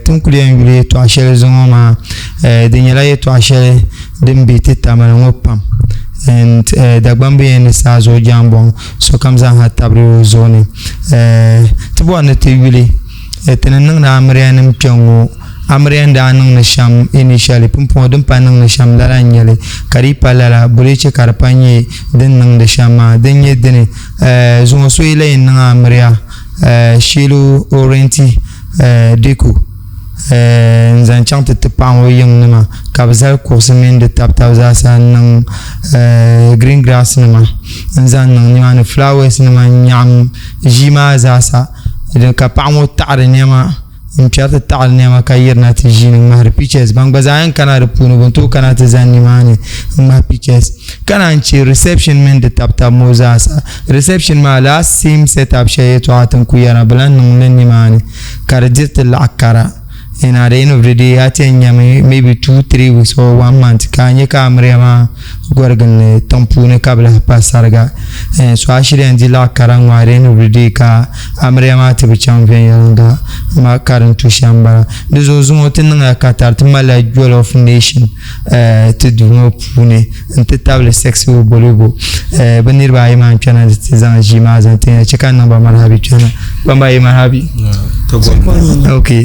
Ti ni kuli yɛn yuli yɛltɔɣa shɛli zuŋɔ maa di nyɛla yɛltɔɣa shɛli din be ti tamali ŋɔ pam and Dagbamba yɛn ni saa zuɣu jambɔŋ sokam zaaha tabiri o zuɣu ni. Ti bɔri ni ti yuli ti ni niŋdi amiliya nim kpɛŋŋo amiliya ni daa niŋdi shɛm initially pumpɔŋɔ din pa niŋdi shɛm lala n nyɛli ka di yi pa lala boli chɛ ka di pa nyɛ din niŋdi shɛm maa din nyɛ dini zuŋɔ so yi lahi yɛn niŋ amiliya sheelo o renti deco n zaŋ chaŋ ti ti paɣa ŋɔ yiŋ nima ka bi zali kuɣusi mini di tabi tabi zaasa n niŋ green grass nima n zaŋ niŋ nimaani fulaawaasi nima n nyaɣam ʒii maa zaasa ka paɣa ŋɔ taɣari niɛma n kpɛri ti taɣari niɛma ka yirina ti ʒiini ŋmahari pichɛs ban gba zaa yɛn kana di puuni bi ni tooi kana ti zani nimaani n ŋmahi pichɛs ka naan chɛ reception mini di tabi tabi ŋɔ zaasa reception maa laa same set up shɛli yɛltɔɣa ti ni ku yɛra bi lahi niŋli nimaani ka di diri ti laɣa kara and at the end of the day a ti yɛn nyɛmi maybe 2-3 weeks or one month ka a nyɛ ka amiliya maa gɔrigini tiŋ puuni ka bi lahi pa sariga so a shiri yɛn di laɣa kara ŋɔ at the end of the day ka amiliya maa ti bi chaŋ viɛnyɛlinga ma ka din tu shɛm bala di zuɣu zuŋɔ ti niŋla katari ti malila jollof nation ti duu ŋɔ puuni n ti tabili sexy bolibo bi niriba ayi maa n kpɛna ti zaŋ ʒii maa zaŋ ti ya chɛ ka n niŋ ba marhabi kpɛna kpamba ayi marhabi okay.